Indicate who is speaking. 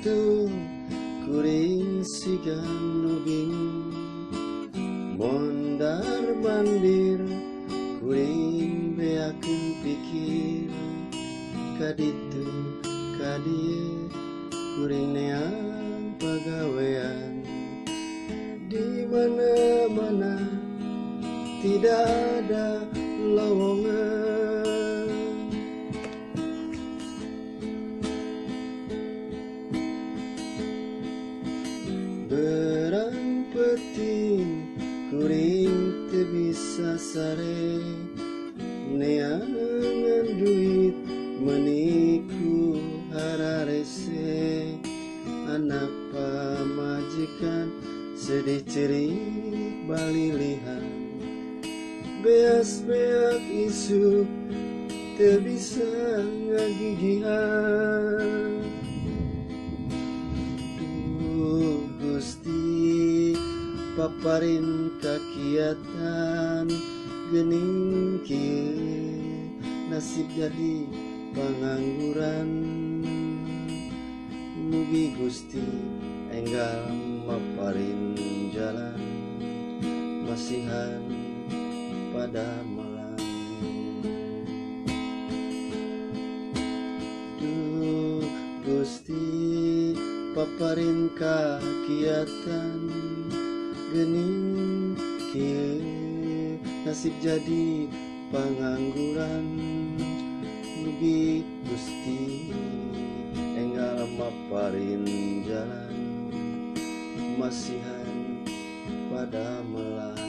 Speaker 1: buntu kuring siga nu bingung mondar mandir kuring beakeun pikir kaditu kadieu kuring neang pagawean di mana-mana tidak ada lowongan. Berang peting kuring teu bisa sare neangan duit meniku hararese anak pamajikan sedih cerik balilihan beas-beak isuk teu bisa ngagigihan. Duh Gusti paparin kakiatan geuning kieu nasib jadi pangangguran. Mugi Gusti enggal maparin jalan masihan pada malam. Duh Gusti paparin kakiatan geuning kieu nasib jadi pangangguran. Mugi Gusti enggal maparin jalan masihan pada melang.